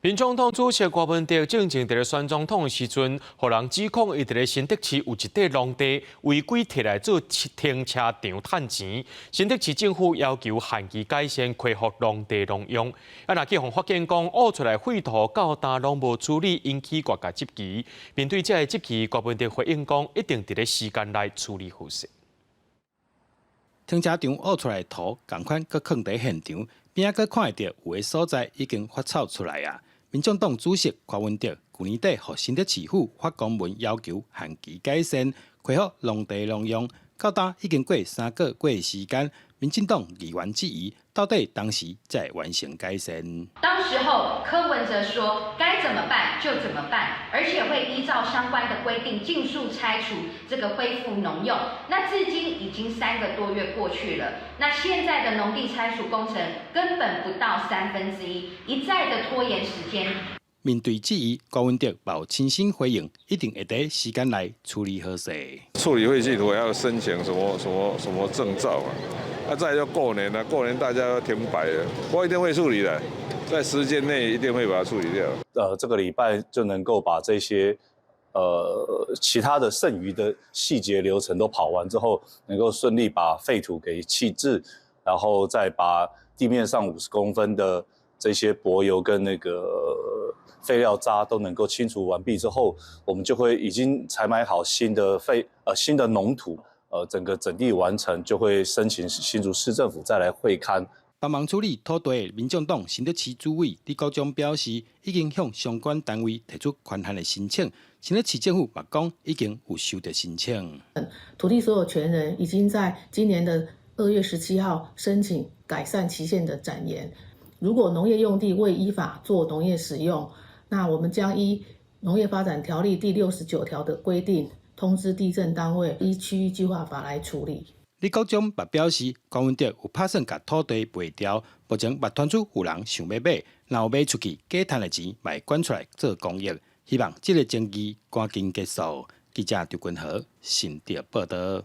民眾黨主席柯文哲進前佇咧選總統的時陣，予人指控伊佇咧新竹市有一塊農地違規提來做停車場趁錢。新竹市政府要求限期改善，恢復農地農用。啊，若去予發現講挖出來廢土到今攏無處理，引起外界質疑。面對這个質疑，柯文哲回應講，一定佇咧時間內處理好勢。停車場挖出來土，仝款閣囥佇現場，邊仔閣看會著有的所在已經發臭出來啊！民眾黨主席柯文哲舊年底予新竹市府發公文要求限期改善，恢復農地農用，到今已經過3個月的時間，民進黨議員質疑，到底當時才會完成改善？當時候柯文哲說該怎麼辦就怎麼辦，而且會依照相關的規定盡速拆除這個恢復農用。那至今已經3個多月過去了，那現在的農地拆除工程根本不到1/3，一再的拖延時間。面對質疑，柯文哲嘛親身回應，一定會佇時間內處理好勢。處理廢棄土要申請什麼什麼什麼證照啊？啊，再就過年啦，過年大家都停擺了，我一定會處理的，在時間內一定會把它處理掉。這個禮拜就能夠把這些其他的剩餘的細節流程都跑完之後，能夠順利把廢土給棄置，然後再把地面上50公分的這些柏油跟那個廢料渣都能夠清除完畢之後，我們就會已經採買好新的農土。整個整地完成，就會申請新竹市政府再來會勘。幫忙處理土地的民眾黨新竹市主委李國章表示，已經向相關單位提出寬限的申請。新竹市政府嘛講，已經有收到申請。土地所有權人已經在今年的2月17號申請改善期限的展延。如果農業用地未依法做農業使用，那我們將依農業發展條例第69條的規定，通知地政單位依區域計劃法來處理。李國章嘛表示，柯文哲有拍算共土地賣掉，目前嘛傳出有人想欲買，若有賣出去，加趁的錢嘛會捐出來做公益，希望這个爭議趕緊結束。記者張君和新竹報導。